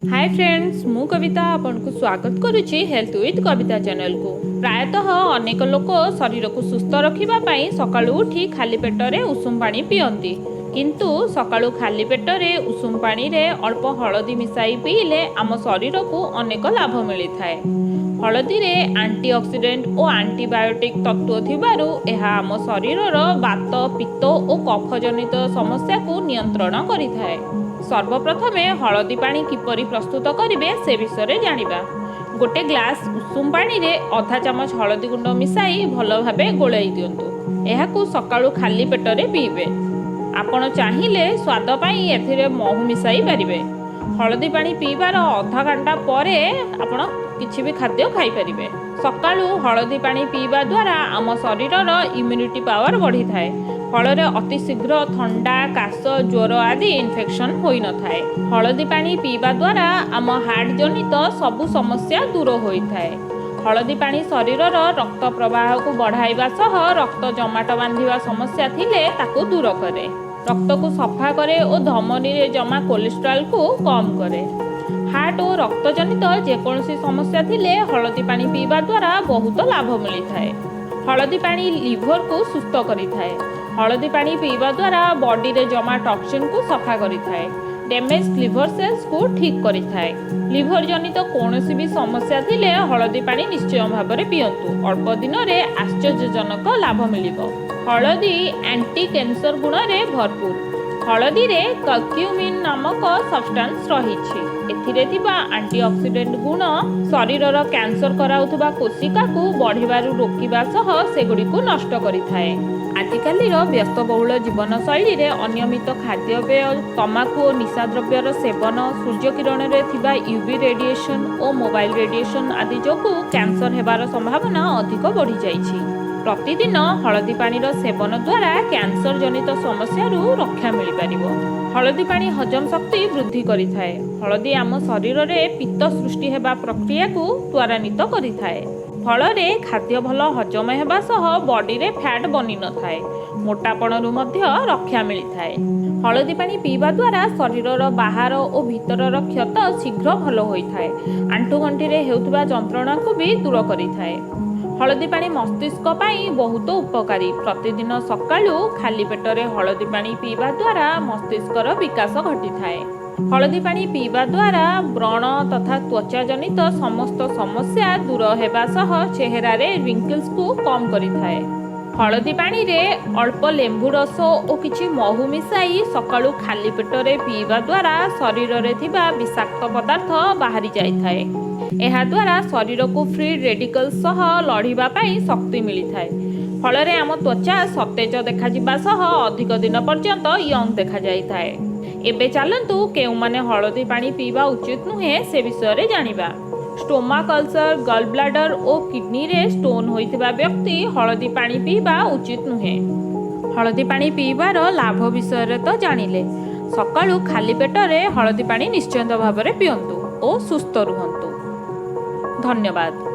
ହାଏ friends, ମୁଁ କବିତା ଆପଣଙ୍କୁ ସ୍ୱାଗତ କରୁଛି ହେଲ୍ଥ ୱିଥ୍ କବିତା ଚ୍ୟାନେଲକୁ। ପ୍ରାୟତଃ ଅନେକ ଲୋକ ଶରୀରକୁ ସୁସ୍ଥ ରଖିବା ପାଇଁ ସକାଳୁ ଉଠି ଖାଲି ପେଟରେ ଉଷୁମ ପାଣି ପିଅନ୍ତି। କିନ୍ତୁ ସକାଳୁ ଖାଲି ପେଟରେ ଉଷୁମ ପାଣିରେ ଅଳ୍ପ ହଳଦୀ ମିଶାଇ ପିଇଲେ ଆମ ଶରୀରକୁ ଅନେକ ଲାଭ ମିଳିଥାଏ। ହଳଦୀରେ ଆଣ୍ଟିଅକ୍ସିଡେଣ୍ଟ ଓ ଆଣ୍ଟିବାୟୋଟିକ୍ ତତ୍ତ୍ୱ ଥିବାରୁ ଏହା ଆମ ଶରୀରର ବାତ, ପିତ୍ତ ଓ କଫଜନିତ ସମସ୍ୟାକୁ ନିୟନ୍ତ୍ରଣ କରିଥାଏ। ସର୍ବପ୍ରଥମେ ହଳଦୀ ପାଣି କିପରି ପ୍ରସ୍ତୁତ କରିବେ, ସେ ବିଷୟରେ ଜାଣିବା। ଗୋଟେ ଗ୍ଲାସ୍ ଉଷୁମ ପାଣିରେ ଅଧା ଚାମଚ ହଳଦୀ ଗୁଣ୍ଡ ମିଶାଇ ଭଲ ଭାବେ ଗୋଳାଇ ଦିଅନ୍ତୁ। ଏହାକୁ ସକାଳୁ ଖାଲି ପେଟରେ ପିଇବେ। ଆପଣ ଚାହିଁଲେ ସ୍ୱାଦ ପାଇଁ ଏଥିରେ ମହୁ ମିଶାଇ ପାରିବେ। ହଳଦୀ ପାଣି ପିଇବାର ଅଧା ଘଣ୍ଟା ପରେ ଆପଣ କିଛି ବି ଖାଦ୍ୟ ଖାଇପାରିବେ। ସକାଳୁ ହଳଦୀ ପାଣି ପିଇବା ଦ୍ୱାରା ଆମ ଶରୀରର ଇମ୍ୟୁନିଟି ପାୱାର ବଢ଼ିଥାଏ। ଫଳରେ ଅତି ଶୀଘ୍ର ଥଣ୍ଡା, କାଶ, ଜ୍ୱର ଆଦି ଇନଫେକ୍ସନ୍ ହୋଇନଥାଏ। ହଳଦୀ ପାଣି ପିଇବା ଦ୍ୱାରା ଆମ ହାର୍ଟ ଜନିତ ସବୁ ସମସ୍ୟା ଦୂର ହୋଇଥାଏ। ହଳଦୀ ପାଣି ଶରୀରର ରକ୍ତ ପ୍ରବାହକୁ ବଢ଼ାଇବା ସହ ରକ୍ତ ଜମାଟ ବାନ୍ଧିବା ସମସ୍ୟା ଥିଲେ ତାକୁ ଦୂର କରେ। ରକ୍ତକୁ ସଫା କରେ ଓ ଧମନୀରେ ଜମା କୋଲେଷ୍ଟ୍ରଲକୁ କମ୍ କରେ। ହାର୍ଟ ଓ ରକ୍ତଜନିତ ଯେକୌଣସି ସମସ୍ୟା ଥିଲେ ହଳଦୀ ପାଣି ପିଇବା ଦ୍ୱାରା ବହୁତ ଲାଭ ମିଳିଥାଏ। ହଳଦୀ ପାଣି ଲିଭରକୁ ସୁସ୍ଥ କରିଥାଏ। ହଳଦୀ ପାଣି ପିଇବା ଦ୍ୱାରା ବଡିରେ ଜମା ଟକ୍ସିନକୁ ସଫା କରିଥାଏ। ଡ୍ୟାମେଜ୍ ଲିଭର ସେଲ୍ସକୁ ଠିକ୍ କରିଥାଏ। ଲିଭର ଜନିତ କୌଣସି ବି ସମସ୍ୟା ଥିଲେ ହଳଦୀ ପାଣି ନିଶ୍ଚୟ ଭାବରେ ପିଅନ୍ତୁ। ଅଳ୍ପ ଦିନରେ ଆଶ୍ଚର୍ଯ୍ୟଜନକ ଲାଭ ମିଳିବ। ହଳଦୀ ଆଣ୍ଟି କ୍ୟାନ୍ସର ଗୁଣରେ ଭରପୁର। ହଳଦୀରେ କର୍କ୍ୟୁମିନ୍ ନାମକ ସବଷ୍ଟାନ୍ସ ରହିଛି। ଏଥିରେ ଥିବା ଆଣ୍ଟିଅକ୍ସିଡେଣ୍ଟ ଗୁଣ ଶରୀରର କ୍ୟାନ୍ସର କରାଉଥିବା କୋଶିକାକୁ ବଢ଼ିବାରୁ ରୋକିବା ସହ ସେଗୁଡ଼ିକୁ ନଷ୍ଟ କରିଥାଏ। ଆଜିକାଲିର ବ୍ୟସ୍ତବହୁଳ ଜୀବନଶୈଳୀରେ ଅନିୟମିତ ଖାଦ୍ୟପେୟ, ତମାଖୁ ଓ ନିଶାଦ୍ରବ୍ୟର ସେବନ, ସୂର୍ଯ୍ୟକିରଣରେ ଥିବା ୟୁଭି ରେଡ଼ିଏସନ୍ ଓ ମୋବାଇଲ ରେଡ଼ିଏସନ୍ ଆଦି ଯୋଗୁଁ କ୍ୟାନ୍ସର ହେବାର ସମ୍ଭାବନା ଅଧିକ ବଢ଼ିଯାଇଛି। ପ୍ରତିଦିନ ହଳଦୀ ପାଣିର ସେବନ ଦ୍ୱାରା କ୍ୟାନ୍ସର ଜନିତ ସମସ୍ୟାରୁ ରକ୍ଷା ମିଳିପାରିବ। ହଳଦୀ ପାଣି ହଜମ ଶକ୍ତି ବୃଦ୍ଧି କରିଥାଏ। ହଳଦୀ ଆମ ଶରୀରରେ ପିତ୍ତ ସୃଷ୍ଟି ହେବା ପ୍ରକ୍ରିୟାକୁ ତ୍ୱରାନ୍ୱିତ କରିଥାଏ। ଫଳରେ ଖାଦ୍ୟ ଭଲ ହଜମ ହେବା ସହ ବଡିରେ ଫ୍ୟାଟ୍ ବନିନଥାଏ। ମୋଟାପଣରୁ ମଧ୍ୟ ରକ୍ଷା ମିଳିଥାଏ। ହଳଦୀ ପାଣି ପିଇବା ଦ୍ୱାରା ଶରୀରର ବାହାର ଓ ଭିତରର କ୍ଷତ ଶୀଘ୍ର ଭଲ ହୋଇଥାଏ। ଆଣ୍ଠୁଗଣ୍ଠିରେ ହେଉଥିବା ଯନ୍ତ୍ରଣାକୁ ବି ଦୂର କରିଥାଏ। ହଳଦୀ ପାଣି ମସ୍ତିଷ୍କ ପାଇଁ ବହୁତ ଉପକାରୀ। ପ୍ରତିଦିନ ସକାଳୁ ଖାଲି ପେଟରେ ହଳଦୀ ପାଣି ପିଇବା ଦ୍ୱାରା ମସ୍ତିଷ୍କର ବିକାଶ ଘଟିଥାଏ। ହଳଦୀ ପାଣି ପିଇବା ଦ୍ୱାରା ବ୍ରଣ ତଥା ତ୍ୱଚା ଜନିତ ସମସ୍ତ ସମସ୍ୟା ଦୂର ହେବା ସହ ଚେହେରାରେ ରିଙ୍କିଲ୍ସକୁ କମ୍ କରିଥାଏ। ହଳଦୀ ପାଣିରେ ଅଳ୍ପ ଲେମ୍ବୁ ରସ ଓ କିଛି ମହୁ ମିଶାଇ ସକାଳୁ ଖାଲି ପେଟରେ ପିଇବା ଦ୍ୱାରା ଶରୀରରେ ଥିବା ବିଷାକ୍ତ ପଦାର୍ଥ ବାହାରି ଯାଇଥାଏ। ଏହାଦ୍ୱାରା ଶରୀରକୁ ଫ୍ରି ରେଡିକଲ ସହ ଲଢ଼ିବା ପାଇଁ ଶକ୍ତି ମିଳିଥାଏ। ଫଳରେ ଆମ ତ୍ୱଚା ସତେଜ ଦେଖାଯିବା ସହ ଅଧିକ ଦିନ ପର୍ଯ୍ୟନ୍ତ ୟଙ୍ଗ ଦେଖାଯାଇଥାଏ। ଏବେ ଚାଲନ୍ତୁ, କେଉଁମାନେ ହଳଦୀ ପାଣି ପିଇବା ଉଚିତ ନୁହେଁ, ସେ ବିଷୟରେ ଜାଣିବା। ଷ୍ଟୋମାକ୍ ଅଲସର, ଗଲ୍ ବ୍ଲାଡର ଓ କିଡନୀରେ ଷ୍ଟୋନ୍ ହୋଇଥିବା ବ୍ୟକ୍ତି ହଳଦୀ ପାଣି ପିଇବା ଉଚିତ ନୁହେଁ। ହଳଦୀ ପାଣି ପିଇବାର ଲାଭ ବିଷୟରେ ତ ଜାଣିଲେ। ସକାଳୁ ଖାଲି ପେଟରେ ହଳଦୀ ପାଣି ନିଶ୍ଚିତ ଭାବରେ ପିଅନ୍ତୁ ଓ ସୁସ୍ଥ ରୁହନ୍ତୁ। ଧନ୍ୟବାଦ।